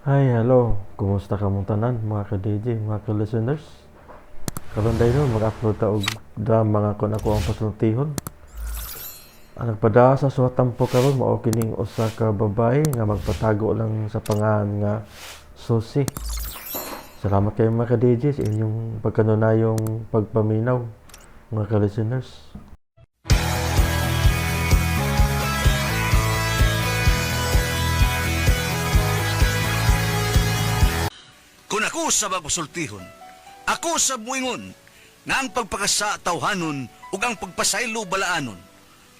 Hi, hello. Kumusta ka mong tanan, mga ka-DJ, mga ka-listeners? Karon dahil mag-upload ta og drama nga kon ako ang pasultihon. Ang nagpada sa suwatampo karon mao kining usa ka babae nga magpatago lang sa pangalan nga Susi. Salamat kayo mga ka-DJ sa inyong pagkanunayong pagpaminaw, mga ka-listeners. Kung ako sa pasultihon, ako sa buingon, nga ang pagpakasa tawhanon ug ang pagpasaylo balaanon.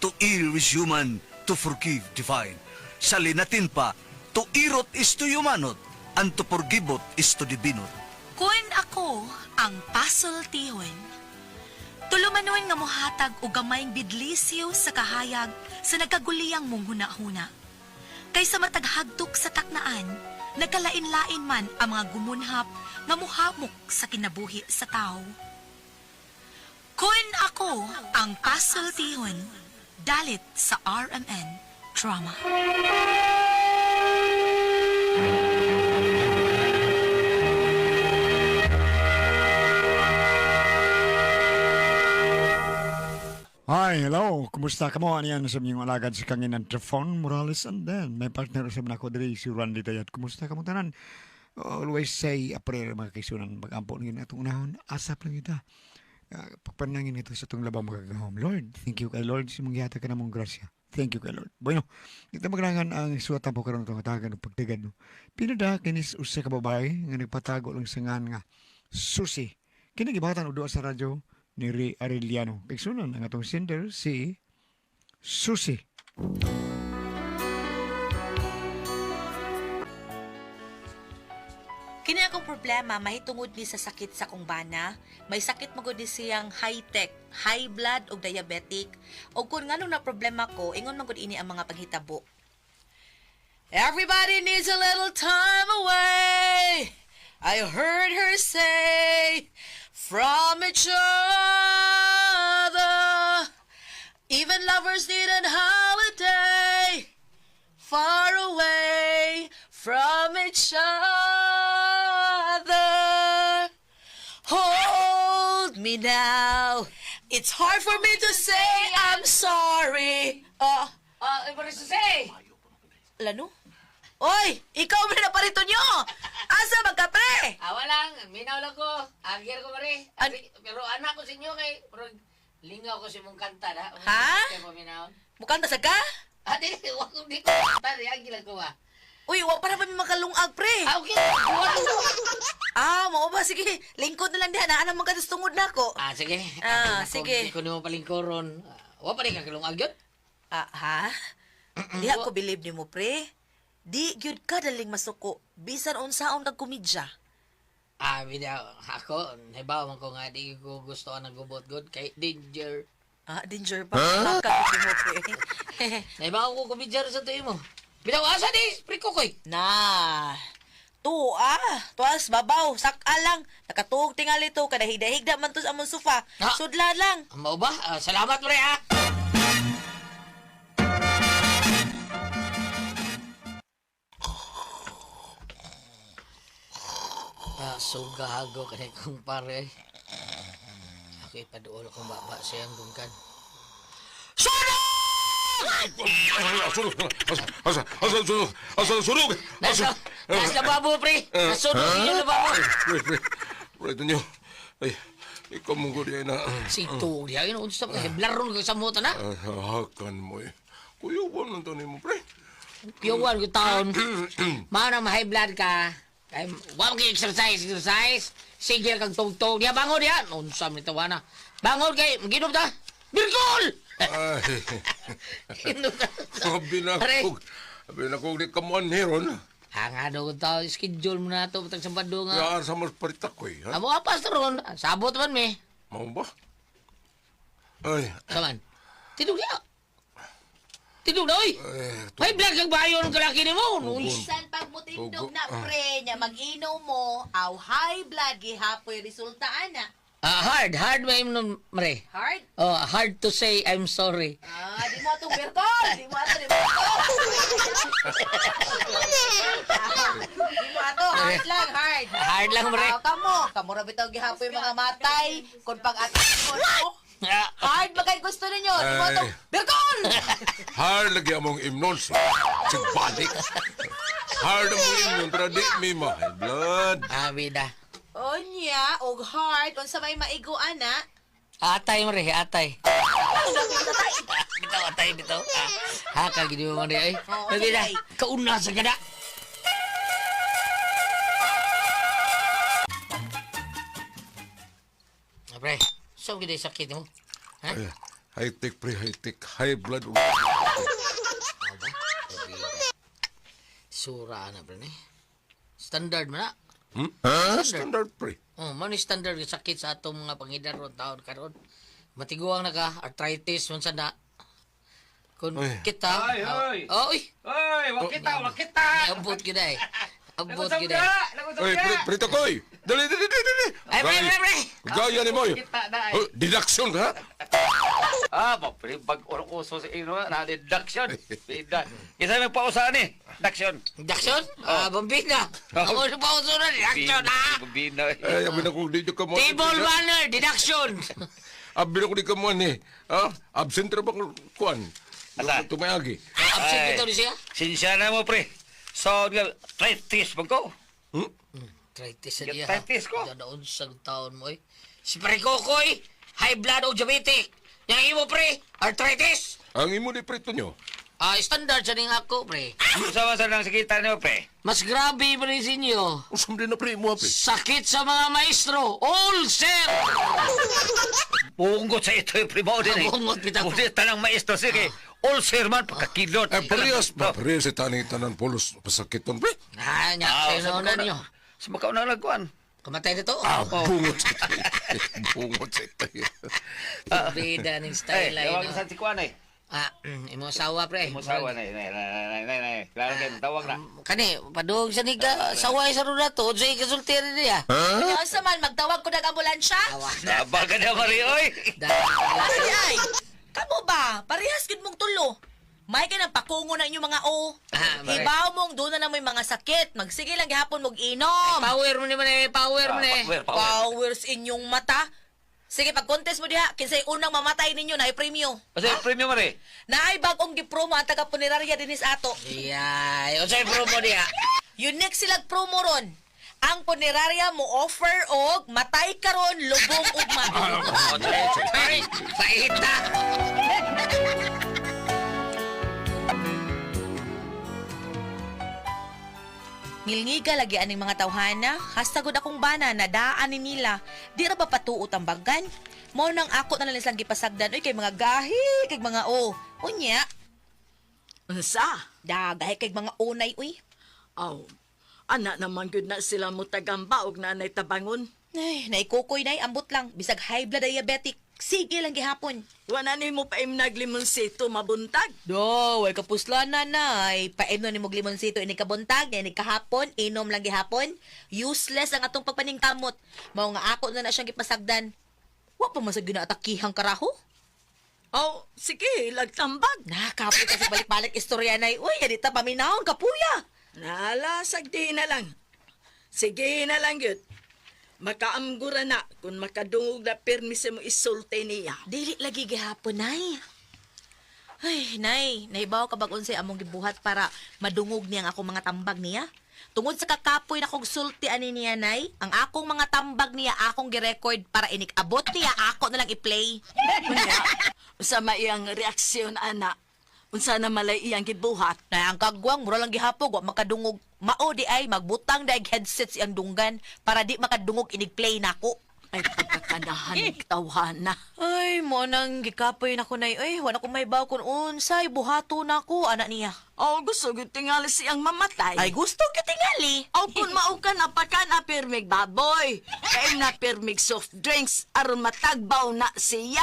To err is human, to forgive divine. Sa linatin pa, to irot is to humanot, and to forgivot is to divinot. Kun ako ang pasultihon. Tulumanon nga mohatag og gamayng bidlisiw sa kahayag sa nagkaguliyang mong hunahuna. Kaysa mataghagtok sa taknaan, nagkalain-lain man ang mga gumunhap nga muhamok sa kinabuhi sa tao. Kun ako ang pasultihon, dalit sa RMN Drama. Hi, hello. Kumusta ka mo? Ano yan sa inyong alagad sa kanginan Trefon Morales, and then may partner sa mga ko diri si Randy Tayat. Kumusta ka mo tanan? Always say a prayer, mga kaisunan, mag-ampo ng atong unahon. Asap lang ita. Pagpanangin ito sa itong labang magagahom. Lord, thank you kay Lord. Sa mong gihatag ka na mong grasya. Thank you kay Lord. Bueno, ito magrangan ang suwatan po karon itong hatagan ng pagtigan. No? Pinada kinis usa ka babae nga nagpatago lang sa ngan nga Susi. Kini gibatan og duha sa radyo ni Ray Arellano. Kaigsunan ang atong sender si Susi. Kini akong problema mahitungod ni sa sakit sa kong bana. May sakit magud ni siyang high-tech, high blood ug diabetic. Og kun nganong na problema ko, ingon man gud ini ang mga panghitabo. Everybody needs a little time away. I heard her say from each other. Even lovers need an holiday far away from each other. Hold me now. It's hard for me to say I'm sorry. Oh, Ah, eh, pare say. lano? Oy, ikaw man na parito nyo. Asa man ka, pre? Ah, walang. Minaw lang ko. Agir ko pare. Pero anak ko sa inyo kay pero lingaw ko sa imong kanta na. Ha? Kay paminaw. Mukhang tasag ka? Ah, di, wa ko di ko kanta di agir lang ko ba. Uy, wa pa naman makalungag, pre. Ah, okay. Wa. Ah, mao ba? Sige, lingkod na lang diha. Naanan man ka sa tungod na ko. Ah, sige. Ah, Ako, sige. Di ko nimo palingkoron. Ah, wa pa rin ka kalungag yun. Ah, ha? Diha ko believe nimo, pre. Di gyud ka daling masuko. Bisan unsaon kag komedya. Ah, bida ako, nahibaw man ko nga di ko gusto ang nagubot good kay danger. Ah, danger pa. Huh? Ka mo, pre. Nahibaw ko kumidjar sa tuyo mo. Bitaw asa di, pre ko koy. Na. Tuwa, tuas babaw, saka lang. Nakatuog tingali to, kada higda-higda man to sa among sofa. Ah. Sudla lang. Mao ba? Ah, salamat pre ha. Ah, sugahago ka na kong pare. Ako ipaduol kong baba siyang gungkan. Sunog! Sunog! Asa, asa, sunog! Asa, sunog! Nasa, nasa lababo, pre! Nasunog yung lababo! Pre, pre, pre, ito niyo. Ay, ikaw mong guri na. Si Tug, diya, yun, unsa pa, heblaron ka sa mota na. Hakan mo eh. Kuya, nang tanin mo, pre. Piyuan ko taon. Mana ma-high blood ka. Kay wa mo exercise, exercise. Sige kag tugtog diya bangon diya. Unsa man ito na. Bangon kay ginom ta. Birkol. Ay, Ginom ta. binakog. Binakog di kamuan heron. Hangado ko tao schedule mo na to patag Sabado nga. Yaan sa mas parita ko eh. Ha? Amo apas ron. Sabot man mi. Mao ba? Ay, Saman. Tidog diya. Tidog na oy. eh, High blood kag bayon kalaki nimo. Unsa Bisan pag mutindog Tugo. na, pre, nya mag-inom mo, aw high blood gihapoy resulta ana. Ah, hard, hard may nun, mare. Hard? Oh, hard to say I'm sorry. Ah, di mo atong berkol. Di mo ato, di mo ato. Di mo Hard lang, pre. Ah, kamo, kamo ra bitaw gihapon yung mga matay kun pag atakon mo. Ah, Hard ba kay gusto ninyo? Ay. Imo tong Birkol. Hard lagi among imnon sa sigbalik. Hard among imnon pero di mi ma-high blood. Ah, bida. Unya, og hard unsa may maigo ana? Atay, pre, atay. Bitaw, atay, bitaw. Ah, haka, gini mo, pre. Ay, Oo, bida. atay. Kauna sa kada. Ah, pre, saan gini sakit mo? Ha? Ay, high tech pre, high tech, high blood. Sura na, pre, ni. Standard man na. Hmm? Standard pre. Oh, man ni standard yung sakit sa atong mga pangidar ron taon karon. Matiguang na ka, arthritis man sa na. Kung Uy. kita, Ay, oy. Oh, oy, Oy, wakita, wakita. ambot gyud ay. Ambot Nagusap gyud na, ay. nagusap Oy, na. pre, pre takoy. Dali, dali, dali, dali. Ay, pre, pre, pre. Gaya ni mo. Kita na, ay. Oh, deduction ka? Ah, ba, pre, bag-oro ko sa ino na deduction. Bida. Isa may pausa ni, deduction. Jackson? Ah, bambina. Ako sa pauso na, deduction ah. Bina. Ay, abi na kung di ka mo. Table runner, deduction. Abi na kung di ka mo ni. Ah, absent ra ba kung kuan? Asa? Tumayagi. Absent Ay. bitaw ni siya. Sinsya na mo, pre. So, nga, arthritis man ko. Hmm? Arthritis sa diya. Arthritis ko. Dadaon sa taon mo eh. Si pre Kokoy, high blood o diabetic. Yang imo pre, arthritis. Ang imo ni pre nyo. Ah, standard sa ning ako pre. Usa man sa nang sakitan niyo, pre. Mas grabe pa rin sa inyo. Usam din na pre mo pre. Sakit sa mga maestro. All sir. Bunggot sa ito, pre, mo din eh. Bungot bitaw. Bunggot tanang maestro, sige. All sir man, pagkakilot. Eh, parehas ba? Parehas sa taning tanan pulos pasakiton pre. Ah, nya, Ah, sino na ninyo? Sa makaw na lagwan. Kamatay na to. Ah, bungot sa ito. Bungot sa ito. Bida ning Eh, style ay. tawag no. sa tikuan eh. Ah, imo asawa pre. Mo sawa na, na, na, na, na, na. Klaro kayo, tawag na. Kani, padung sa niga, saway sa runa to, unsay kasulti rin niya. Huh? Unsa man magtawag ko nag ambulansya? Awa na. Tabagan na, Mari, oy. Da. Ay, ay. Kamo ba? Parehas gid mong tulo. May ka ng pakungo na inyong mga o. Ah, mare. Hibaw mong doon na lang may mga sakit. Magsige lang gihapon mong inom. Power mo ni man eh, power mo ni. Power, power. Powers inyong mata. Sige, pag contest mo diha, kinsay unang mamatay ninyo na premyo. Kasi premium, Mari. Naay bagong gipromo ang taga punerarya dinis ato. Iyay, unsay promo niya? Unique silag promo ron. Ang punerarya mo offer og matay karon lubong ugma. Ay, paita. Ngilngiga lagi aning mga tawhana, hastagod akong bana na daan ni nila. Di ra ba patuot ang baggan? Mao nang ako na lang silang gipasagdan oy kay mga gahi kay mga o. Unya, Unsa? da gahi kay mga unay uy. Aw, ana naman gud na sila mo tagamba og nanay tabangon. Ay, naikukoy nay ambot lang bisag high blood diabetic. Sige lang gihapon. Wala nimo paimnag limonsito mabuntag. Do, way kapuslan na nay. Paimnon ni mo limonsito ini kabuntag, ini kahapon, inom lang gihapon. Useless ang atong pagpaningkamot. Mao nga ako na na siyang gipasagdan. Wa pa man sa ginaatakihang karaho. Aw, sige, lagtambag. Nakapoy kasi balik-balik istorya nay. Uy, adita paminahon kapuya. Nala, sagdi na lang. Sige na lang yun. Makaamgura na kung makadungog na pirmi sa mo isulti niya. Dili lagi gihapon nay. Ay, nay, nahibaw ka bag unsay among gibuhat para madungog niya ang akong mga tambag niya? Tungod sa kakapoy na kog sulti ani niya, nay, ang akong mga tambag niya akong girecord para inikabot niya ako na lang i-play. Unya, unsa maiyang reaksyon, ana? Unsa na malay iyang gibuhat? Nay, ang kagwang mura lang gihapon, wa makadungog. Mao di ay magbutang daig headset siyang dunggan para di makadungog inig-play nako. Ay, pagkakanahan, tawhana. Ay, mo nang gikapoy nako nay. Ay, wala ko may kung unsay buhato nako ana niya. Oh, gusto gyud tingali siyang mamatay. Ay, gusto gyud tingali. Aw, kung mao ka na pa ka na pirmig baboy. Kay na pirmig soft drinks aron matagbaw na siya.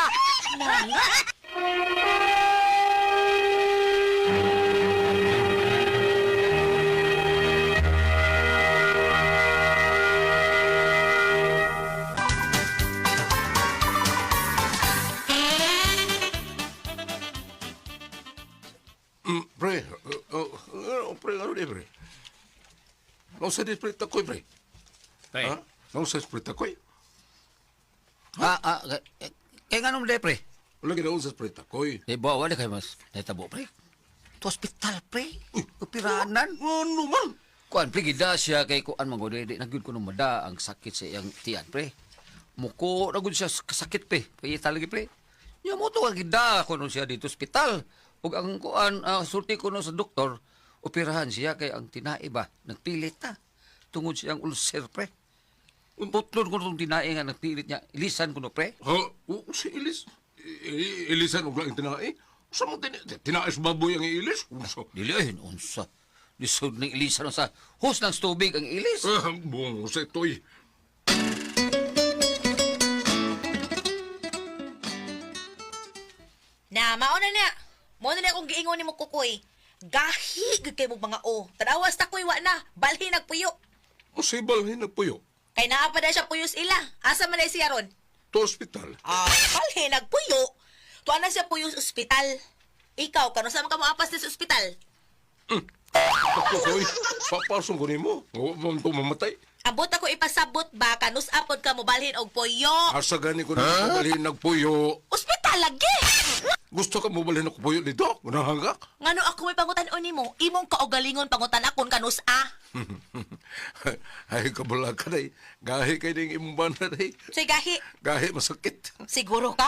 Pre, oh, oh, pre, ano di pre? No sa di pre takoy pre. Pre. Ha? Naunsa sprit akoy? Ah, kay nga nung pre. Wala gid naunsa sprit akoy. Di ba wala kay mas natabo pre. To hospital pre. Operanan. Ano man? Kuan pre gida siya kay kuan man gud di na gyud kuno mada ang sakit sa iyang tiyan pre. Muko na gud siya sa sakit pre. Payita lagi pre. Nya mo to gida kuno siya dito ospital. Ug ang kuan sulti kuno sa doktor, operahan siya kay ang tinai ba nagpilit ta. Tungod siyang ulcer pre. Putlon kuno tong tinai nga nagpilit niya. Ilisan kuno pre. Ha? O, si Ilis. Ilisan og laing tinae. Sa mo tinae sa baboy ang iilis? Unsa? Dili ay unsa. Lisod ng ilisan sa hos ng tubig ang ilis. Ah, bungo sa ito'y. Na, mauna na. Mao na na akong giingon nimo kukoy. Gahi gyud kay mong mga o. Tanawas ta koy wa na. Balhin nagpuyo. O sa balhin nagpuyo. Kay naa pa na siya puyos ila. Asa man na siya ron? To ospital. Ah, balhin nagpuyo. Tuwa na siya puyos ospital. Ikaw, kano sa man ka moapas na sa ospital? Ako koy, papasong ko nimo. Wa man to mamatay. Abot ako ipasabot ba kanus apod ka mobalhin og puyo. Asa gani ko na balhin nagpuyo. Ospital lagi. Gusto ka mo balhin ako puyo dito? Unahan ka? Ngano ako may pangutan-on nimo? Imong kaugalingon pangutan akon kanus a. Ay, kabala ka day. Gahi kay ding imong bana day. Soy gahi. Gahi masakit. Siguro ka?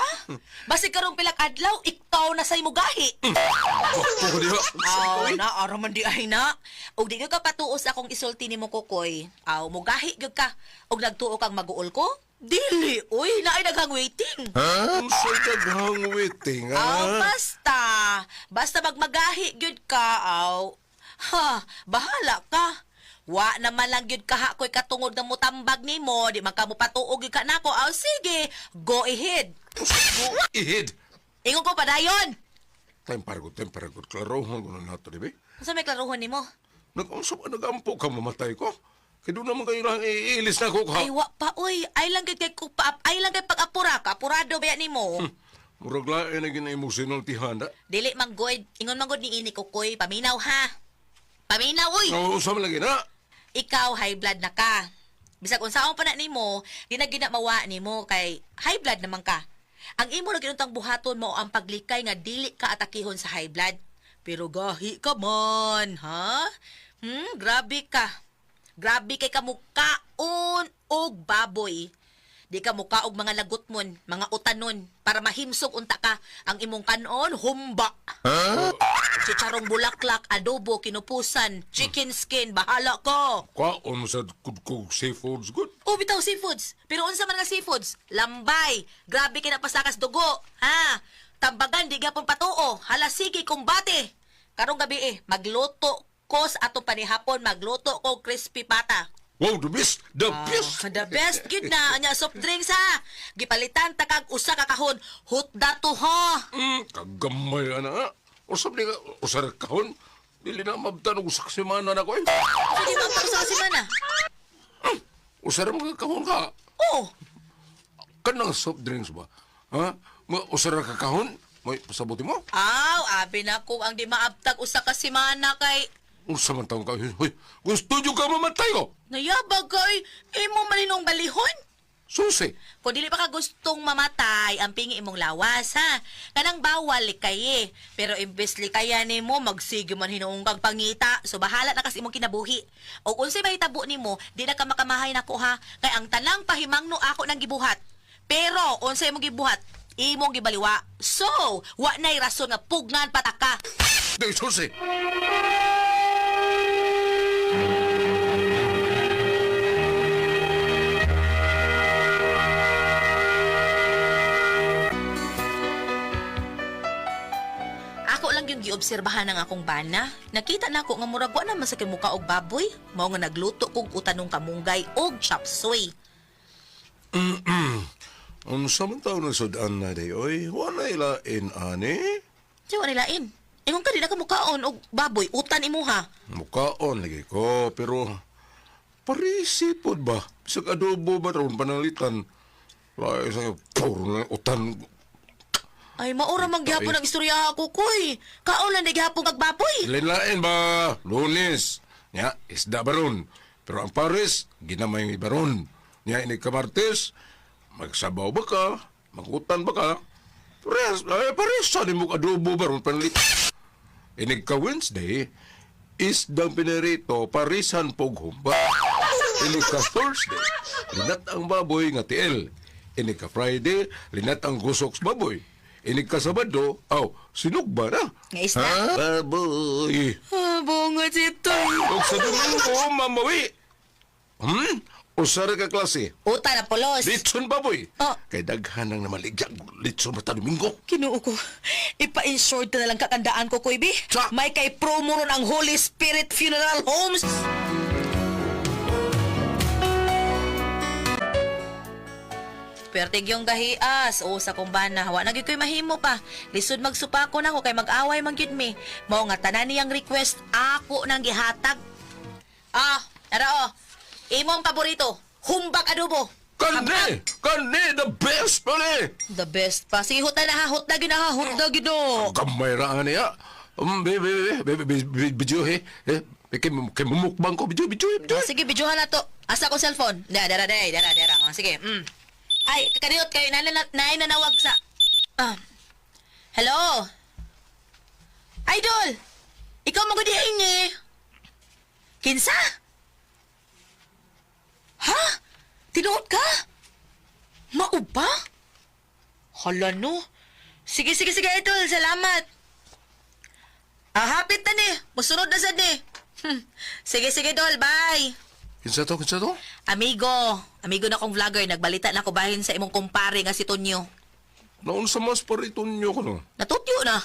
Basig karong pilak adlaw, ikaw na say mo gahi. Bakto ko diha. Aw, na, araman di ay na. Og di gyud ka patuo sa akong isulti nimo kukoy. Aw, mugahi gyud ka. Og nagtuo kang maguol ko? Dili, uy, naay daghang waiting. Unsay daghang waiting, Aw, ha? basta. Basta magmagahi gyud ka, aw. Ha, bahala ka. Wa naman lang gyud kaha ko'y katungod nga mutambag nimo, di man ka mo patuo gyud ka nako. Aw, sige, go ahead. Ihid. Ingon ko padayon. Time para good, time para good. Klarohon ko na nato, di ba? Unsa may klarohon nimo? Nag-unsa ba nagampo ka mamatay ko? Kaya doon naman kayo lang iilis na ko ka. Ay wa pa oy, ay lang gyud kay kupa, ay lang kay pag-apura ka, apurado ba yan nimo? Murag lain na ginay mo sinultihan na. Dili man good, ingon man gud ni ini kukoy, paminaw ha. Paminaw oy. Oo, sa man lagi na. Ikaw high blood na ka. Bisag unsaon pa na nimo, di na gina mawa nimo kay high blood naman ka. Ang imo ra ginuntang buhaton mao ang paglikay nga dili ka atakihon sa high blood. Pero gahi ka man, ha? Grabe ka. Grabe kay ka mukaon og baboy. Di ka muka og mga lagutmon, mga utanon para mahimsog unta ka ang imong kanon humba. Chicharong bulaklak, adobo, kinupusan, chicken skin, bahala ko. Kwaon sa kudkog seafoods good. O bitaw seafoods. Pero unsa man nga seafoods? Lambay. Grabe kay napasakas dugo. Ha? Tambagan di gyapon patuo. Hala sige kumbate. Karong gabi eh, magluto ko sa atong panihapon, magluto ko crispy pata. Wow, the best! The best! The best gid na anya soft drinks ha. Gipalitan ta kag usa ka kahon. Hutda to ha. Kagamay na. Usap ni ka, usar kahon. Dili na mabtan og usak semana na ko eh. So di man sa semana. Usar mo ka kahon ka. Oh, Kanang soft drinks ba? Ha? Ma usar ka kahon? May pasabuti mo? Aw, abi na kung ang di maabtag usa ka semana kay Unsa man taong ka? Hoy, gusto jud ka mamatay ko. nayabag kay imo maninong balihon. Susi. Kung dili pa ka gustong mamatay, ang pingi imong lawas, ha? Kanang bawal likay eh. Pero imbes likayan nimo, magsige man hinuong kag pangita. So bahala na kasi imong kinabuhi. O unsay mahitabo nimo, di na ka makamahay nako ha. Kay ang tanang pahimangno ako nang gibuhat. Pero unsay imong gibuhat, imong gibaliwa. So, wa na'y rason nga pugnan pataka. Di susi. Ako lang yung giobserbahan ng akong bana. Nakita na ako nga murag wa naman sa kay muka og baboy. Mao nga nagluto kog utanong kamunggay og chop suey. Unsa man taon ang sudan na di oy? Wala ilain ani. Di wa nilain. Ingon ka di na ka mukaon og baboy, utan imuha. Mukaon lagi ko, pero parisipod ba? Bisag adobo ba ron panalitan? Lain sa puro na utan. Ay, maura man gihapon ang istorya ako, koy. Kaon lang di gihapon kag baboy. Lain-lain ba? Lunes. Nya, isda ba ron? Pero ang pares, ginamay mi baron. Niya ini ka Martes, magsabaw ba ka? Magutan ba ka? Pares, ay, pares sa ni mo adobo baron panalitan. Inig ka Wednesday, isdang pinirito, parisan pog humba. Inig ka Thursday, linat ang baboy nga tiil. Inig ka Friday, linat ang gusok sa baboy. Inig ka Sabado, aw, sinugba na. Nga isda? Ha? Baboy. Ah, bungo si Toy. Og sa Domingo, mamawi. Usa ra ka klase. Uta na pulos. Litson baboy. Oh. Kay daghan ang namaligya. Litson basta Domingo. Kinuo ko. Ipa-insure na lang kakandaan ko, Kuy B. Sa- May kay promo ron ang Holy Spirit Funeral Homes. Pertig yung gahias. O sa kumbana, wa na gyud ko'y mahimo pa. Lisod magsupako na ko kay mag-away man gyud mi. Mao nga tanan niyang request ako nang gihatag. Ah, ara oh. Imong paborito, humbag adobo. Kani! Kani! The best pala! The best pa. Sige, hutda na ha. Hutda gyud na ha. Hutda gyud oh. Gamay ra nga niya. Be, be, be, be, be, be, video, he. Eh, kay, kay mumukbang ko. Video, video, video. Ah, sige, videohan na to. Asa ko cellphone? Dara, dara, dara, dara, dara. Ah, sige. Ay, kakadiot kayo. Naay nanawag sa... Ah. Hello? Idol! Ikaw mo gudi eh. Kinsa? Ha? Tinuod ka? Mauba? Hala no. Sige, sige, sige, idol. Salamat. Ah, hapit na ni. Musunod na sad ni. Sige, sige, idol. Bye. Kinsa to, kinsa to? Amigo, amigo na kong vlogger, nagbalita na ko bahin sa imong kumpare nga si Tonyo. Naon sa mas parito niyo ko no? Natutyo na.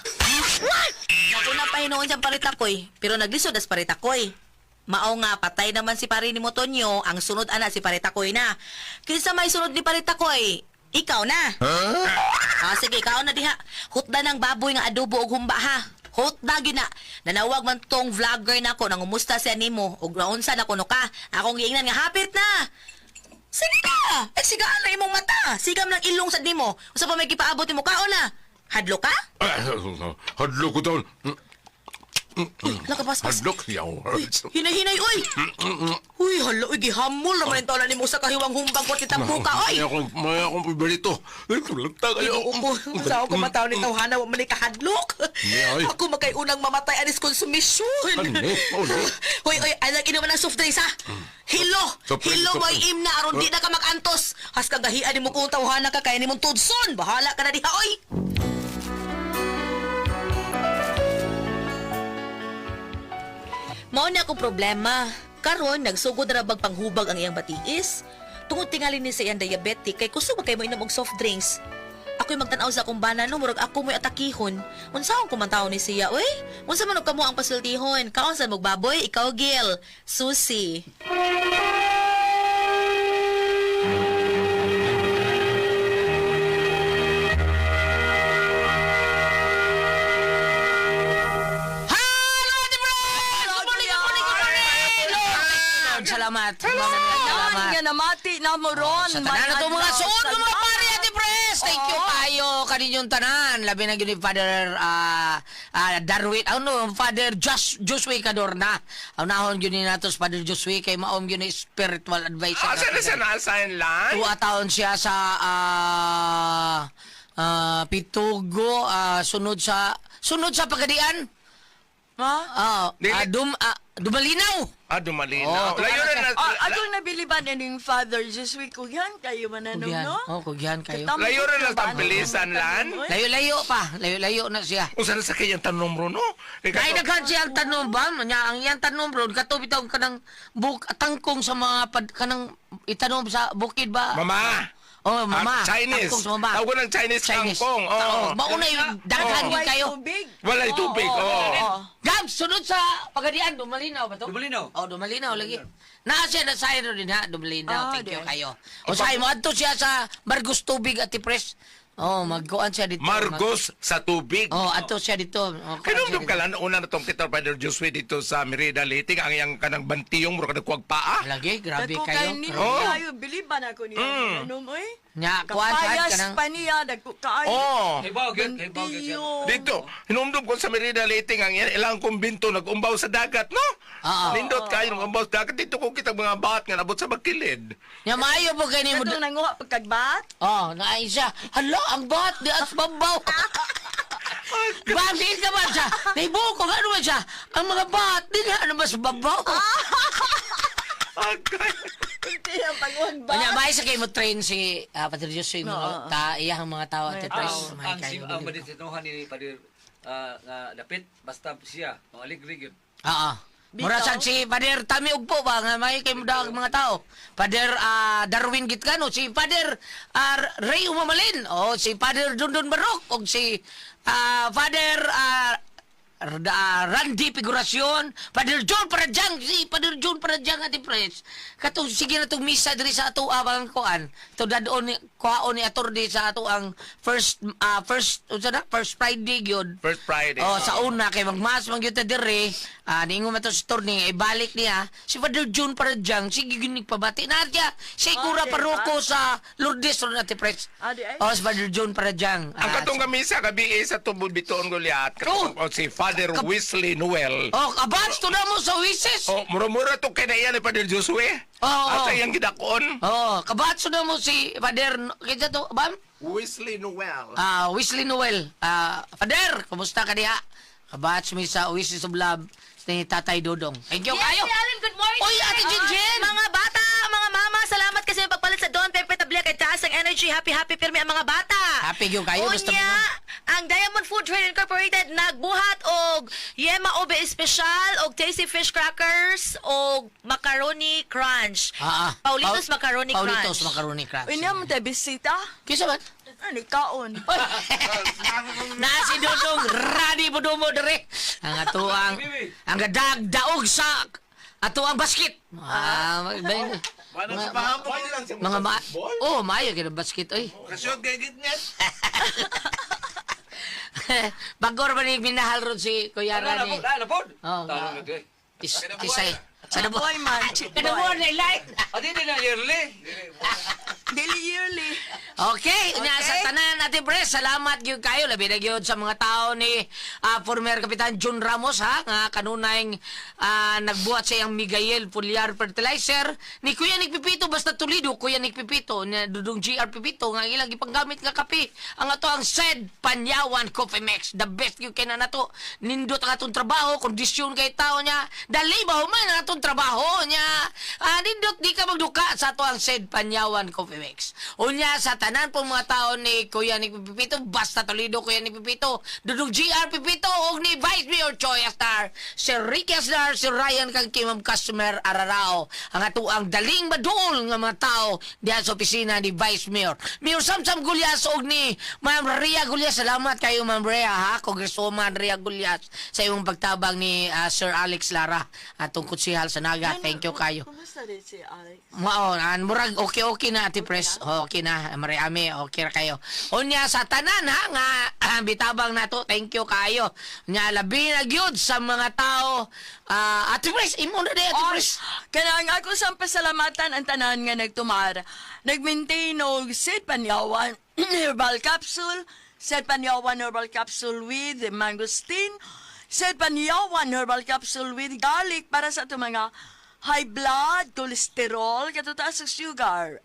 Nato na pa hinuon siyang paritakoy, pero naglisod as paritakoy. Mao nga, patay naman si pare ni mo Tonyo, ang sunod ana si paritakoy na. Kinsa may sunod ni paritakoy? Ikaw na. Ah, sige, ikaw na diha. Hutda ng baboy nga adobo og humba ha. Hutda gyud na. Nanawag man tong vlogger nako nangumusta siya nimo ug naunsa na kuno ka. Akong giingnan nga hapit na. Sige na! Eh, sigaan na imong mata. Sigam lang ilong sad nimo. Usa pa may gipaabot nimo kaon na. Hadlo ka? Ah, hadlok ko taon. Uy, nakapaspas. Hadlok yaw. Uy, hinay-hinay, uy! Uy, hala, uy, gihamol naman yung taon nimo sa kahiwang humbang ko titang buka, oy! May akong, may akong paborito. Ay, tulagta kayo. Ginoo ko, sa ako mataw ni tawhana, wa man ni kahadlok. Ay. Ako makay unang mamatay anis konsumisyon. Ano? Oh, no. Hoy, oy, alag inuman ng soft drinks, ha? Hilo! Soft drink, Hilo soft mo'y drink. imna, aron di na ka magantos. Has kang gahian ni mo kung tawhana ka, kaya ni mong tudson. Bahala ka na diha, oy! Mao na akong problema. Karon nagsugod ra bag panghubag ang iyang batiis. Tungod tingali ni sa iyang diabetic kay kusog ba kay mo inom og soft drinks. Ako'y magtan-aw sa akong bana no, murag ako mo'y atakihon. Unsaon ko man taon ni siya, oy? Unsa man og kamo ang pasultihon? Kaon sa mog baboy, ikaw Gil. Susi. Hello, Ate Fred! Good morning, good morning, good morning! Lord, salamat. Salamat. Nga namati na mo ron. Sa tanan na to mga suod ng mga pare, Ate Pres! Thank you kayo kaninyong tanan. Labi na gyud ni Father Darwin, ano, Father Joshua Cadorna. Ang nahon gyud ni nato si Father Joshua kay maom gyud ni spiritual advisor. Asa na siya na-assign lang? Tuwa taon siya sa Pitugo, sunod sa Pagadian. Ha? Dili- Dumalinaw. Ah, dumalinaw. Oh, Layo na na. Ah, ako nabiliban ining Father Jesuit kugyan kayo mananong, Kugyan. no? Oh, kugyan kayo. Katambok Layo na lang ba, ano, tambilisan, lan? oy? Layo-layo pa, layo-layo na siya. Unsa na sa kayang tanom ro, no? Eh, Kay daghan siya ang tanom ba? Nya ang iyang tanom ron kato bitaw kanang buk tangkong sa mga pad, kanang itanom sa bukid ba? Mama! Oh, mama. Ah, Chinese. Tangkong sa mama. Tawag ko ng Chinese, kangkong. Oo. Oh. Mauna yung daghan yun Walay kayo. tubig. Walay tubig, Oo, oo. oo. Gab, sunod sa Pagadian, Dumalinaw ba to? Dumalinaw. Oh, Dumalinaw lagi. Naa siya na sa rin ha, Dumalinaw. Ah, Thank you di. kayo. O sa mo adto siya sa Margos Tubig at Tipres. Oh, magkuan siya dito. Margos sa tubig. Oh, adto siya dito. Oh, kuan siya Kanumdum dito. ka lang, una na tong Tito Father Joshua dito sa Merida Liting, ang iyang kanang bantiyong mura kanang kuwag paa. Lagi, grabe Dako kayo. kay nino Oh. kayo, biliban ako niya. Ano mo eh? Nya, kuan sad Kapayas ka nang pa niya, dagko kaayo. Oh. Hibaw gyud, hibaw gyud siya. Dito, hinumdum ko sa Merida Liting ang ilang kumbinto nag-umbaw sa dagat, no? Oo. Nindot kayo nag-umbaw sa dagat. Dito ko kita mga bat nga nabot sa magkilid. Nya maayo po kay nimo. Katong nanguha pagkagbat. Oh, naay siya. Hala, ang bat di as babaw. Bakit ka ba siya? Naibuo ko, ano ba siya? Ang mga bat, di na ano ba sa babaw? Agay. Kunti ang pag-uwag ba? Kanya, may sa kayo mo train si Padre Josué, mga ta, iyang mga tao at press. Ang May ang kayo. sim ang madisinuhan ni Padir nga dapit basta siya mga aligre gyud. Oo. Mura sad si Pader Tami Ugpo ba nga may kay mudag mga tao. Pader Darwin Gitkano, si Pader Ray Umamalin, o si Pader Dundon Barok, og si Pader Randy Figuracion, Pader John Paradyang, si Pader John Paradyang ati pres. Katong sige na tong misa diri sa ato abang kuan. To dadon ni kuhaon ni attorney sa ato ang first first unsa na first Friday gyud. First Friday. Oh, sa una kay magmas man gyud ta diri. Niingon man to si Torning, ibalik niya si Father June Paradyang sige gyud nagpabati na siya. Siya kura Ah, di paroko sa Lourdes ron ati pres. Ah, di ay. Oh, si Father June Paradyang. Ang katong kamisa gabi eh, sa tubod bitoon Goliath. Oh. Oh, si Father Wesley Noel. Oh, abats to na mo sa Oasis. Oh, mura-mura to kay na iyan ni Father Josue. Oo, Asa oo. iyang gidakon? Oh, kabatso na mo si Father kinsa to, bam? Wesley Noel. Wesley Noel. Father, kumusta ka diha? Kabats mi sa Oasis of Love ni Tatay Dodong. Thank you Yes, kayo. Kuya Allen, good morning. Oy, Ate Jinjin! Mga bata, mga mama, salamat kasi may pagpalit sa Don Pepe Tablia kay taas ang energy. Happy, happy pirmi ang mga bata. Happy gyud kayo, basta Unya, ang Diamond Food Trade Incorporated nagbuhat og Yema Ube Espesyal og Tasty Fish Crackers og Macaroni Crunch. Paulitos Macaroni Paulitos Crunch. Macaroni Crunch. Unya mo tayo bisita. Kinsa man? Ano, kaon. Na si Dudong ready po dumo dere. Ang atuang ang gadag daog sa atuang basket. Mga, mga ma Oh, maayo kay basket oy. Kasyon kay gitnet. Bagor ba ni minahal ron si Kuya Ano na Rani? po, na po. Oh, Tao na gyud. Kisay. Sa na Boy man, chick Kada boy. buwan na ilay. Adi di na yearly. Dili yearly. Okay, unya sa tanan Ate Pres, salamat gyud kayo labi na gyud sa mga tao ni former Kapitan Jun Ramos ha nga kanunay nagbuhat sa iyang Miguel Pulyar Fertilizer ni Kuya Nick Pipito basta Toledo Kuya Nick Pipito ni Dudong GR Pipito nga ilang gipanggamit nga kape ang ato ang said Panyawan Coffee Mix, the best gyud kay na nato, nindot ang atong trabaho, kondisyon kay tao niya, dali ba human ang atong trabaho niya, nindot di ka magduka sa ato ang said Panyawan Coffee Mix. Unya sa tanan pong mga tao ni Kuya ni Pipito basta Toledo Kuya ni Pipito Dudong GR Pipito og ni Vice Mayor Choi Astar, si Ricky Astar, si Ryan kang Kimam Customer Ararao, ang ato ang daling maduol nga mga tao diha sa opisina ni Vice Mayor Mayor Samsam Gulyas og ni Ma'am Ria Gulyas. Salamat kayo Ma'am Ria ha, Congresswoman Ria Gulyas sa imong pagtabang ni Sir Alex Lara atong kutsihal sa Naga. Thank you kayo. Kumusta rin si Alex? Mao, an murag okay okay na Ate Pres. Okay na, Mariami, okay ra kayo. Unya sa tanan ha nga bitabang nato, thank you kayo. Nya labi na gyud sa mga tao. Ate Pres, imo na day Ate Pres. Kanang ako sa pasalamatan ang tanan nga nagtumar. Nag-maintain og Sid Panyawan herbal capsule, Sid Panyawan herbal capsule with mangosteen, Sid Panyawan herbal capsule with garlic para sa atong mga high blood, cholesterol, katutaas sa sugar.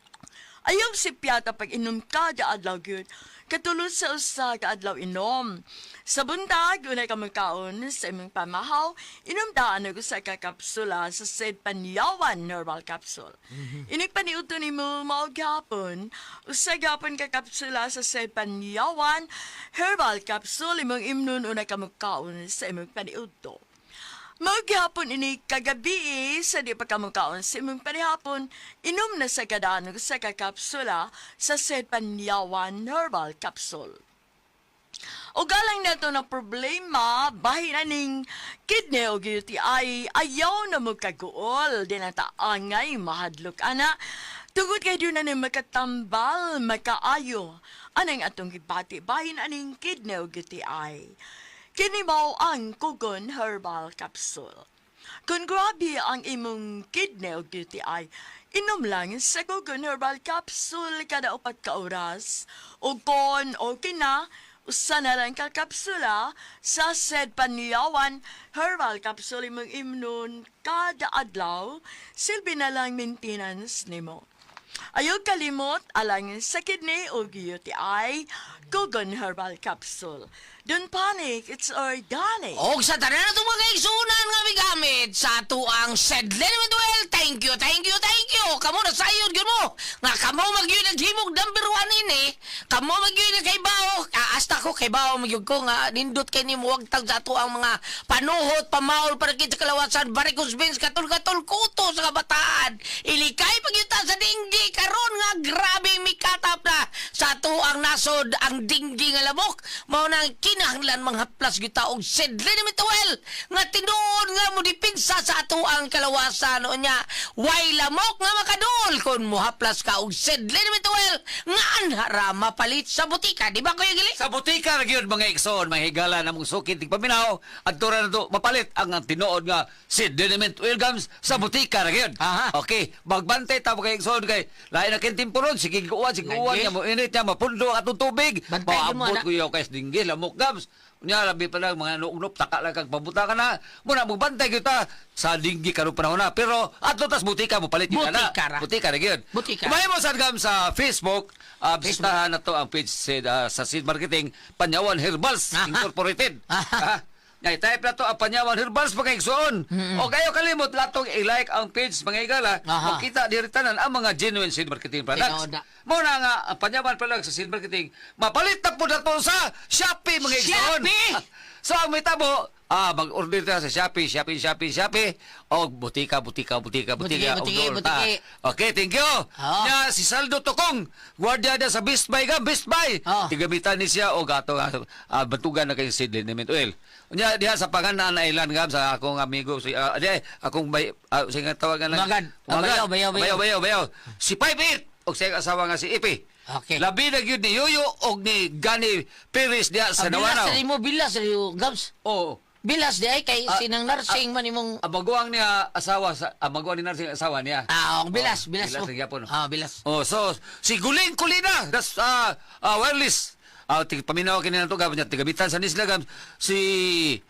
Ayaw si Piata pag inom ka, di adlaw gyud. Katulod sa usa ka adlaw inom. Sa buntag, unay ka magkaon sa imong pamahaw, inom daan og usa ka kapsula sa said Panyawan herbal capsule. Inig paniudto nimo mao gyapon, usa gyapon ka kapsula sa said Panyawan herbal capsule imong imnon unay ka magkaon sa imong paniudto. Maghapon ini kagabi sa di pa kamukaon sa imong panihapon, inom na sa kadanog sa kakapsula sa said Panyawan herbal capsule. O galang nato na problema, bahin aning kidney o UTI, ayaw na mo kaguol, di na taangay mahadlok ana. Tugod kay doon na ni makatambal, makaayo, anang atong gibati, bahin aning kidney o UTI. Kini mao ang Kugon Herbal Capsule. Kung grabe ang imong kidney o UTI, inom lang sa Gugon Herbal Capsule kada 4 ka oras. O kon okay na, usa na lang ka kapsula sa Sed Panyawan Herbal Capsule imong imnon kada adlaw, silbi na lang maintenance nimo. Ayaw kalimot alang sa kidney o UTI, Gugon Herbal Capsule. Don't panic, it's organic. Og sa tanan natong mga igsunan nga migamit sa atuang Sedlen Manuel, thank you, thank you, thank you. Kamo na sayon gyud mo. Nga kamo magyud naghimog number one ini. Kamo magyud kay bao. Asta ko kay bao magyud ko nga nindot kay nimo wagtag sa atuang mga panuhot, pamaol para kita kalawasan, varicose veins, katol-katol kuto sa kabataan. Ilikay pagyuta sa dinggi karon nga grabe mikatap na sa atuang nasod ang dinggi nga lamok. Mao nang kinahanglan manghaplas gyud og Sedlin Mituel nga tinuod nga modipinsa sa atuang kalawasan. Unya way lamok nga makadul kun mohaplas ka og Sedlin Mituel nga anhara mapalit sa butika, di ba, Kuya Gili? Sa butika ra gyud, mga igsoon, mga higala namong sukit tigpaminaw, adto ra nato mapalit ang tinuod nga si Liniment Williams sa butika ra gyud. Aha. Okay, magbantay ta mga igsoon kay lain na kin timpo ron, sige guwan, sige guwan Lagi. nya mo init nya mapundo ang atong tubig. Bantay gyud mo, Maabot anak. ko yaw kay dinggi lamok gams. Nya labi pa lang mga nugnop taka lang kag pabuta ka na. Muna magbantay gyud ta sa dinggi karon panahon na. Pero adto tas butika mo palit gyud na. Butika ra. Butika ra gyud. Butika. Kumahimo sad gam sa Facebook, bisitahan na to ang page sa Seed Marketing Panyawan Herbals Incorporated. Aha. Ah, Nga, type na to ang Panyawan Herbals mga igsoon. O kayo kalimot latong i-like ang page mga igala, makita diri tanan ang mga genuine seed marketing products. Tinuod na. Mao na nga ang Panyawan products sa seed marketing mapalit na po na to sa Shopee mga igsoon. Shopee! So ang may tabo, mag-order ta sa Shopee, Shopee, Shopee, Shopee. O butika, butika, butika, butika. Butiki, og dool ta. butiki. Okay, thank you. Nya si Saldo Tokong, guardia na sa Best Buy ka, Best Buy. Tigamitan ni siya og ato bantugan na kay Sid Liniment Oil. Nya diha sa Panganaan Island gam sa akong amigo si di akong bay sige tawagan lang. Magad. Magad. Bayaw, bayaw, bayaw. Bayaw, bayaw, bayaw. Si 58 og sa iyang asawa nga si Ipi. Okay. Labi na gyud ni Yoyo og ni Gani Perez diha sa Ah, bilas Nawanaw. sa imo, bilas sa imo, Gabs. Oo. Bilas di ay kay sinang nursing man imong Ang maguwang niya asawa sa ang maguwang ni nursing asawa niya. Ah, og bilas, Oh, bilas bilas mo. na gyapon. Ah, bilas. Oh, so si Guling Kulina, that's wireless. Paminaw kini nato gab niya tigamitan sa nisla gab si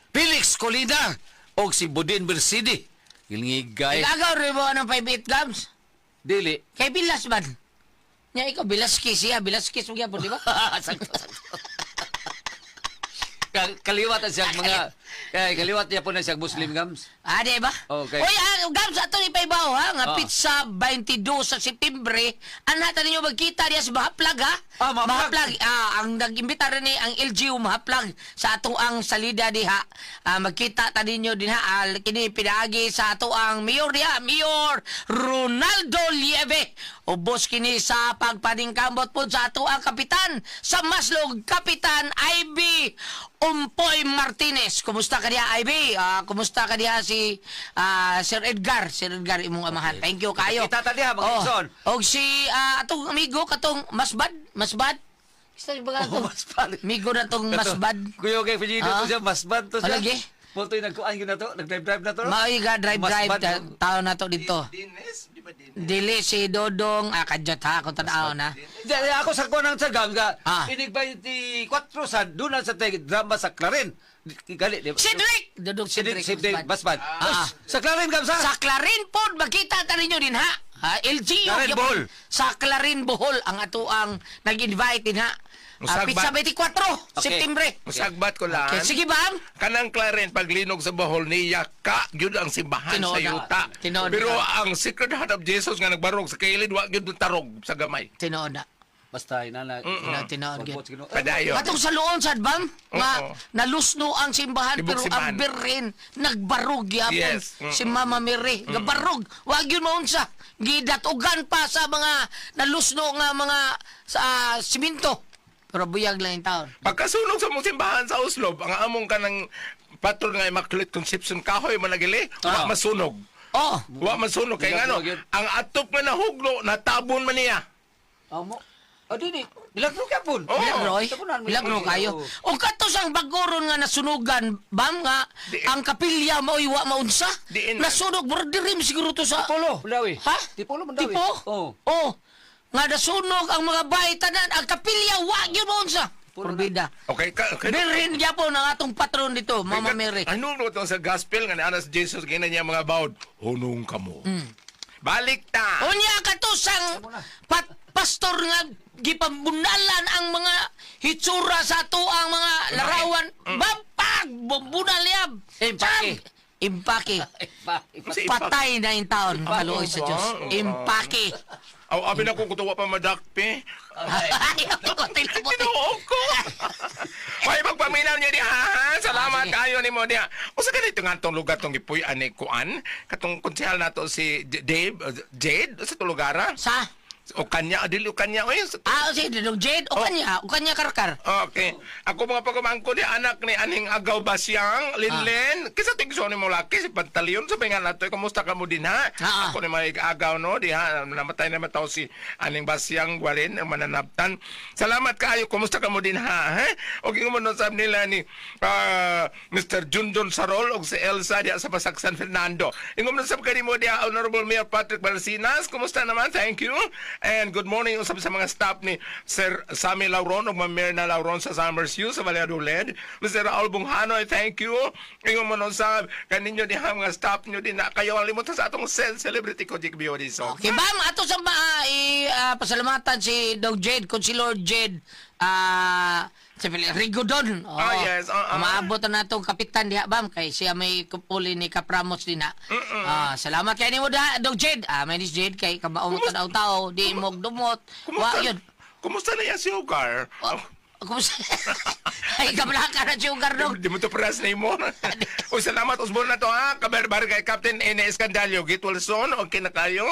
Felix Colina og si Budin Bersidi. Gilingigay. Igagaw rin mo anong 58 Gabs? Dili. Kay bilas man. Nya ikaw bilas kiss siya, bilas kiss mo gyapon, di ba? Sakto, sakto. Kaliwat ang siyang mga kay kaliwat niya po na siyang Muslim gams. Ah, di ba? Okay. Uy, Gabs, ato ni Paybaw, ha? Nga pizza 22 sa Septembre. Anhata ninyo magkita diya sa Mahaplag, ha? Ah, Mahaplag. Ah, ang nag-imbita rin ni ang LGU Mahaplag sa ato ang salida diha. Ah, magkita ta ninyo din ha. Ah, kini pinaagi sa ato ang mayor diha, Mayor Ronaldo Lieve. Ubos kini sa pagpaningkamot po sa ato ang kapitan sa Maslog, Kapitan Ivy Umpoy Martinez. Kumusta ka diha, Ivy? Ah, kumusta ka diha si Sir Edgar? Sir Edgar imong amahan. Thank you kayo. Kita ta diha, mga igsoon. Og si atong amigo katong Masbad, Masbad. Isa ba Oh, Masbad. Amigo na tong Masbad. Kuya kay Felipe to siya, masbad to siya. Palagi. Mo to'y nagkuan gyud na to, nag-drive-drive na to. no? Maoy ka drive drive Masbad, no? tao na to dito. Dines, di ba dines? Dili si Dodong kadyot ha kung tan-aw na. Di, di, ako sa kuan ng sagam ka. Ah. Inig 24 sa doon sa teg drama sa Clarin. Gali, di ba? Cedric! Dodong Cedric. Cedric Masbad. Masbad. Ah. Sa Clarin gam sa. Sa Clarin pod makita ta ninyo din ha. Ha, LGU Clarin gyapon. Bohol. Sa Clarin Bohol ang ato ang nag-invite din ha. Musagbat. Pizza 24 Okay. Septembre. Musagbat ko lang. Okay, sige bam. Kanang Claren paglinog sa Bohol niya ka gyud ang simbahan Tinuod sa na. yuta. Tinuod Pero na. ang Sacred Heart of Jesus nga nagbarog sa kailid wa gyud tarog sa gamay. Tinuod na. Basta inana. Tinuod, tinuod gyud. Padayon. Katong sa Luon sad bam nga Oo. nalusno ang simbahan Tibok pero ang simbahan. birhen nagbarog gyapon Yes. Mm-mm. si Mama Mary gabarog wa gyud maunsa gidatugan pa sa mga nalusno nga mga sa siminto pero buyag lang yung taon. Pagkasunog sa mong simbahan sa Oslo, ang among kanang patron nga Immaculate Conception kahoy managili, wa masunog. Oh, Wa masunog kay ngano, Yun. ang atop nga nahugno natabon man niya. Amo. Ah, dili. Milagro ka pun. Oo. Milagro, oy. Tapunan mo. Milagro kayo. O kato sang bagoron nga nasunugan, bam nga, Di- ang kapilya maoy wa maunsa. Diin man. Nasunog, murag diri siguro to sa... Tipolo, Mandawi. Ha? Tipolo, Mandawi. Tipo? Oo. Oh. Nga nasunog ang mga bahay tanan, ang kapilya wa gyud maunsa. Porbida. Okay, ka, okay. Birhin gyapon ang atong patron dito, Mama Mary. Ano mo itong sa gospel nga ni Anas Jesus gina niya mga bawd, hunong ka mo. Balik ta. Unya katusang pastor nga gipabunalan ang mga hitsura sa ato ang mga larawan. Bampag! Bumbunal yab! Impake. Tsag! Impake. Kasi Patay na yung taon. Kaluoy sa Diyos. Impake. Aw, abi na kung kutuwa pa madakpi. Ay, ako, tilabote. Tinuo ko. Hoy, magpaminaw niyo diha. Ha? Salamat Ah, sige. kayo nimo diha. Usa ganito nga tong lugar tong gipuy-an ni kuan katong konsehal nato si Dave, Jade sa tulugara. Sa? O kanya, dili o kanya oy. Ah, si Dudong Jade. O kanya. O kanya karkar. Okay. Ako mga pagkumangko ni anak ni aning Agaw Basyang, Linlin. Kisa tigso ni mo laki si Pantaleon sa nga nato. Kumusta ka mo din ha? Ah, ah. Ako ni mga agaw no diha namatay na mataw si aning Basyang Gwalin ang mananabtan. Salamat kaayo. Kumusta ka mo din ha? Ha? O mo no sab nila ni Mr. Jundon Sarol og si Elsa diha sa Basak San Fernando. Ingom na sab kanimo diha Honorable Mayor Patrick Barcinas. Kumusta naman? Thank you. And good morning usab sa mga staff ni Sir Sammy Lauron ug Ma'am Myrna Lauron sa Summers U sa Valladolid. Mr. Raul Bunghanoy, thank you. Ingom mo nun sab kaninyo diha mga staff nyo din na kayo ang limutan sa atong celebrity ko Jake Biodi. So, Okay, ma'am, ato sa mga pasalamatan si Dog Jade, kung si Lord Jade, sa Rigodon. Oo. Ah, yes, ah, ah. Umaabot na natong kapitan diha, bam, kay siya may kupuli ni Kapramos din na. Ah, salamat kay nimo da, Dog Jade. Ah, may ni Jade kay kabao mo tanaw tao, di mo dumot. Wa kumusta? yun. Kumusta na yan si Ugar? Oh, kumusta? Ay, kablaka na si Ugar, dog. Di mo to press na mo. O salamat usbon na to ha. Kabarbar kay Captain N. Escandalio. Git Wilson, okay na kayo.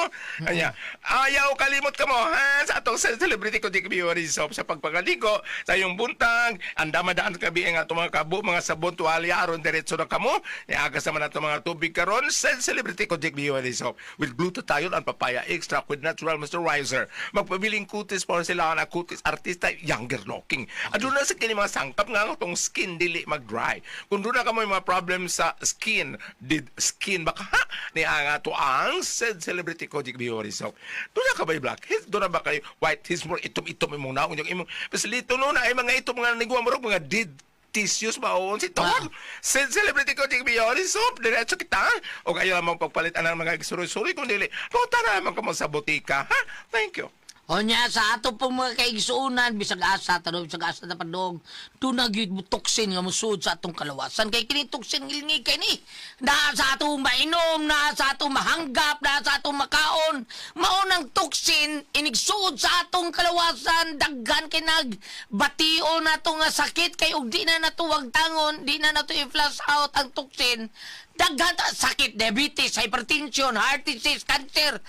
Anya. Ayaw kalimot ka mo ha sa atong celebrity ko di Biori Soap sa pagpagaligo sa iyong buntag. Ang damadaan kabi ang atong mga kabo, mga sabon, tuwalya, aron diretso na kamo. Niagas naman atong mga tubig karon sa celebrity ko Dick Biori Soap with glutathione and papaya extract with natural moisturizer. Magpabiling kutis porcelain, kutis artista, younger looking. Aduna sa kini mga sangkap nga ang atong skin dili mag-dry. Kung doon na ka mo yung mga problem sa skin, did skin baka ha? Ni ang ato ang said celebrity Kojic Biori Soap. Doon na ka ba yung blackheads? Doon na ba kayo whiteheads? More itom-itom imong naon yung imong. Pasilito no na ay mga itom nga niguwa mo mga did tissues ba o si tawag. Said celebrity Kojic Biori Soap. Diretso kita. O kayo lamang pagpalit ang mga suri-suri kung dili. Punta na naman ka mo sa botika. Ha? Thank you. O niya, sa ato pong mga kaigsuunan, bisag asa, tanong bisag asa na padong, dunag yun mo toksin nga musuod sa atong kalawasan. Kay kini toksin ngilngig kay ni. Na sa atong mainom, na sa atong mahanggap, na sa atong makaon. Maunang toksin, inigsuod sa atong kalawasan, daghan kay nag batio na to nga sakit, kay og di na nato wagtangon, di na nato i-flush out ang toksin. Daghan ta sakit, diabetes, hypertension, heart disease, cancer,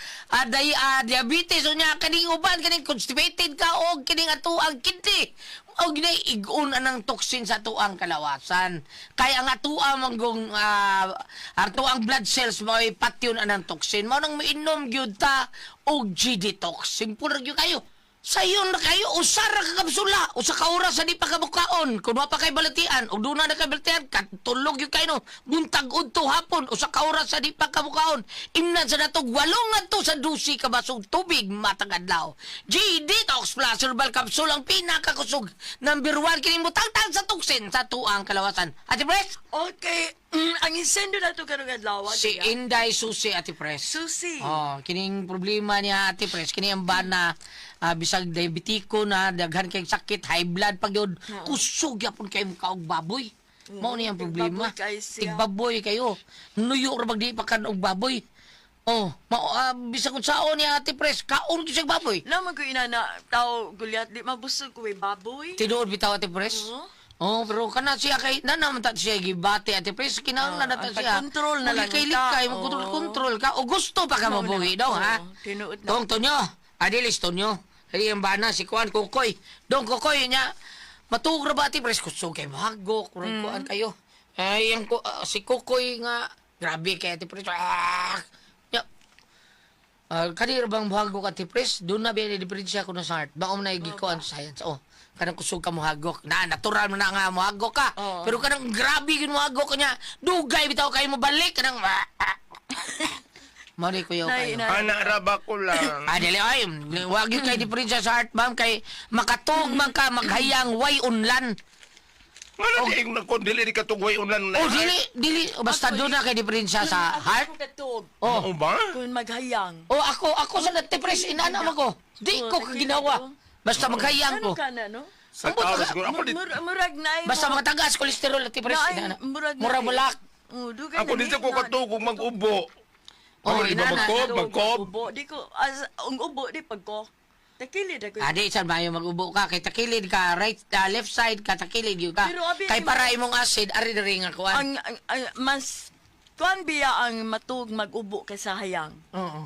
diabetes unya kaning uban kaning constipated ka og kining ato ang kidney. Og ginay igon anang toxin sa atuang kalawasan. Kay ang atua manggong ato ang blood cells mao'y patyon anang toxin. Mao nang miinom gyud ta og G-detox. Simple ra gyud kayo. Sayon na kayo, usa ra ka kapsula, usa ka oras sa di pa kabukaon. Kung wa pa kay balatian, og doon na kay balatian, katulog yun kayo no. Buntag udto hapon, usa ka oras sa di pa kabukaon. Imnan sa natog, walong ngadto sa 12 ka basog tubig matag adlaw. G Detox Plus Herbal Capsule ang pinakakusog. Number 1 kini mo tangtang sa tuksin sa tuang kalawasan. Ate Pres? Okay, ang isendo na to karong adlaw. Si Inday Susi, Ate Pres. Susi. Oh, kining problema niya Ate Pres, kini ang bana bisag diabetiko na daghan kay sakit, high blood pag yun, kusog yapon kay muka og baboy. Mao ni ang problema. Tigbaboy kayo siya. Tigbaboy kayo. Nuyo ra bag di pa kan og baboy. Oh, mao bisag kung saon niya Ate Pres, kaon gyud siyang baboy. Naman ko inana, tao gulyat, di mabusog ko eh, baboy. Tinuod bitaw Ate Pres. Oo. Oh, pero kana siya kay na naman ta siya gibati Ate Pres, kinahanglan na ta ang siya. pag-control na lang Malikay-likay, ta. magkontrol-kontrol ka. O gusto pa ka Mao na. mabuhi daw, ha? Oo, tinuod na. Tong Tonyo, adilis Tonyo. Dali ang bana si Kuan Kukoy. Dong Kukoy nya. Matuog ra ba Ate Pres kusog kay mahagok, murag kuan kayo. Ay ang si Kukoy nga grabe kay Ate Pres. Ah! Nya. Ah, kanira bang muhagok at tipres? Doon na ba diferensya ko na sa heart. Baon na igikuan sa science. Oh, kanang kusog ka muhagok. Na, natural mo na nga muhagok ka. Oo. Pero kanang grabe yun muhagok niya. Dugay bitaw kayo mo balik. Kanang... Mali ko Nay, kayo. nay. Ana ra ba ko lang. Ah, dili ay, wag yun kay diferensya sa heart, ma'am, kay makatug man ka maghayang way unlan. Nga na di na ko dili di katugway ulan na. Oh, dili, dili, basta doon na kay diferensya sa heart. Ako katog. Oh, Oo ba? Kung maghayang. oh ako, ako sa natipres, inana man ko. Di ko kaginawa. Basta maghayang Ano ko. ka na, no? Sa Ang buta tao ka- siguro ako di Murag na Basta matagaas kolesterol at tipres, Naay, inana. murag na Murag mulak. Oh, dugay ako na di ni, ko na- katugog mag-ubo. Oh, Ako di ba inana. magkob, Katog, magkob. Ubo, di ko, as, ang ubo, di pagko. Takilid ako. Adi, saan mayo mag-ubo ka? Kay takilid ka, right, ah, left side ka, takilid yun ka. Pero abi, Kay para imong acid, ari diri nga kuan. Ang, mas, kuan biya ang matug mag-ubo kaysa hayang. Oo.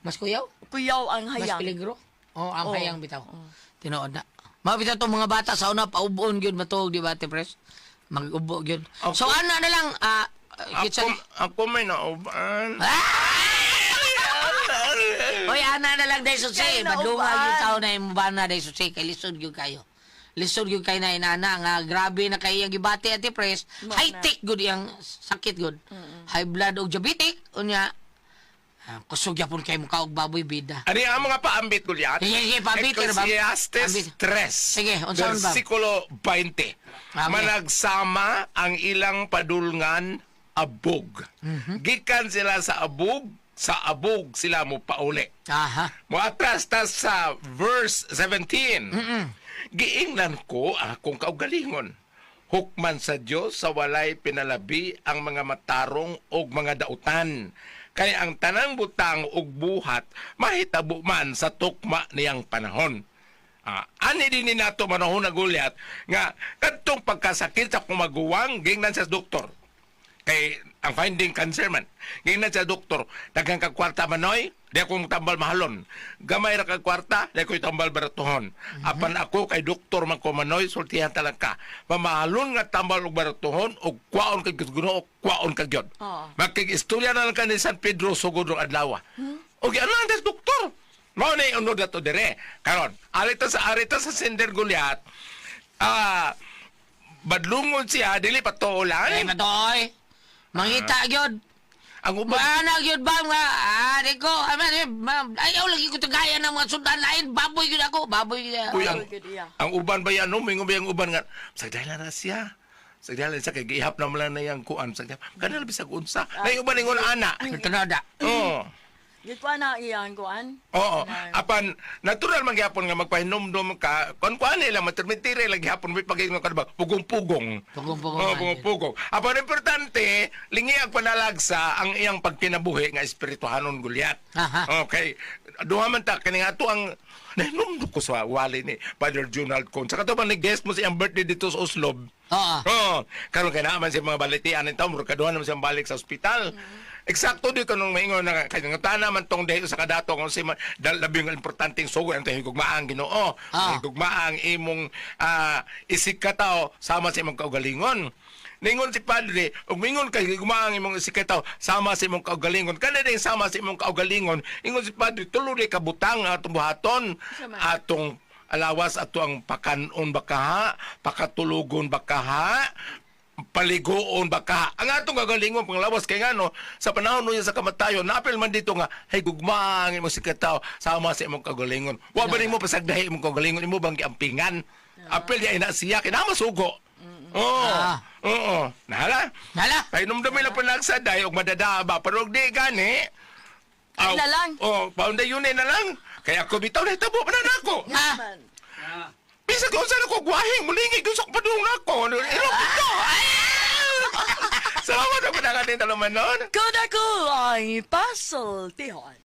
Mas kuyaw? Kuyaw ang Mas hayang. peligro? Oo, ang Oo. hayang bitaw. Tinuod na. Mga bitaw tong mga bata sa una, paubuon gyud matuog, di ba, Ate Pres? Mag-ubo gyud. So, ana na lang, ah, Ako, ako may nauban. Oy, ana na lang dahil susi. Kay Madunga nauban. yung tao na imong na dahil susi. Kay lisod gyud kayo. Lisod gyud kay na inana nga grabe na kay iyang gibati Ate Pres. Mao na. High tech gud iyang sakit gud. High blood og diabetic unya. Kusog gyapon kay mukha og baboy bida. Ani ang mga paambit Gulyat? Sige, sige, paambit, pero ba- Ecclesiastes Paambit. 3. Sige, unsaon ba? Versikulo 20. Okay. Managsama ang ilang padulngan abog. Gikan sila sa abog sila mo pauli. Aha. Moatras ta sa verse 17. Giingnan ko ang akong kaugalingon. Hukman sa Dios sa walay pinalabi ang mga matarong og mga dautan. Kay ang tanang butang og buhat mahitabo man sa tukma niyang panahon. Ah, ani din ni nato manahon na gulyat nga kadtong pagkasakit sa kumaguwang gingnan sa doktor. Kay ang finding cancer man. Gingnan sa doktor, daghang kag kwarta manoy, di ako tambal mahalon. Gamay ra kag kwarta, di ako tambal baratuhon. Apan ako kay doktor man ko manoy, sultihan talang ka. Mamahalon nga tambal og baratuhon og kwaon kag Ginoo, kwaon kag gyud. Oo. Makig-istorya na lang ka ni San Pedro sugod og adlaw. Og ano ang tas doktor? Mao na unod ato dire. Karon, arita sa Sender Goliath. Ah, badlungon siya dili pa tuo lang. Ay matoy. Mangita gyud. Ang uban Maana gyud ba nga ah, di ko ayaw lagi ko tagayan ng mga sundan lain baboy gyud ako baboy gyud. Uy, ang, Baboy gyud iya. ang uban ba yan? No? Mingon ba yung uban nga? Sagdala na siya. Sagdala siya. Kay gihap na lang na yung kuan. Sagdala. Kanal bisag unsa. Na yung uban ingon ana. Tinuod na. Oo. Gikuan na iyang kuan. Oo. Apan, natural man gyapon nga magpahinomdom ka. Kon kuan nila, matermitire lang gyapon. May pag-ingon ka na ba? Pugong-pugong. Pugong-pugong Oo, man. pugong-pugong. Apan, importante, lingi ang panalagsa ang iyang pagkinabuhi nga espirituhanon gulyat. Aha. Okay. Duha man ta, kani nga ato ang nahinumdum ko sa wali ni Father Junald Con. Sa kato ba ni-guest mo sa iyang birthday dito sa Oslob? Oo. Oo. Karon kay naaman siya mga balitian ng taon, murag kaduha naman siyang balik sa ospital. Eksakto di ko nung maingon na kay nga tana man tong dahil sa kadato kung si labing importanteng sugod ang higugmaang Ginoo. Ah. Higugmaang imong isig katao sama sa imong kaugalingon. Ningon si Padre, ug mingon kay higugmaang imong isig katao sama sa imong kaugalingon. Kana din sama sa imong kaugalingon. Ingon si Padre, tulo ni kabutang atong buhaton Sama. atong alawas ato ang pakanon bakaha, pakatulugon bakaha, paliguon bakaha. Ang atong gagalingon panglawas kay ngano sa panahon niya sa kamatayon, napil man dito nga hey gugmaang imong sikataw sama sa imong kagalingon. Wa ba nimo pasagdahi imong kagalingon imo bang giampingan? Apil ya ina siya kay masugo. Oo. Ah. Oo. Nahala. Nala. Kay numdumi lang panagsa dai og madadaba pero og di gani. Ay na lang. Oh, paunday yun na lang. Kaya ako bitaw na tabo pa na nako. Ah. Man. Bisag unsa na ko gwahing mulingi gyud sa padung nako. Iro ko. Salamat ako na kanin talumanon. Kung ako ay pasultihon.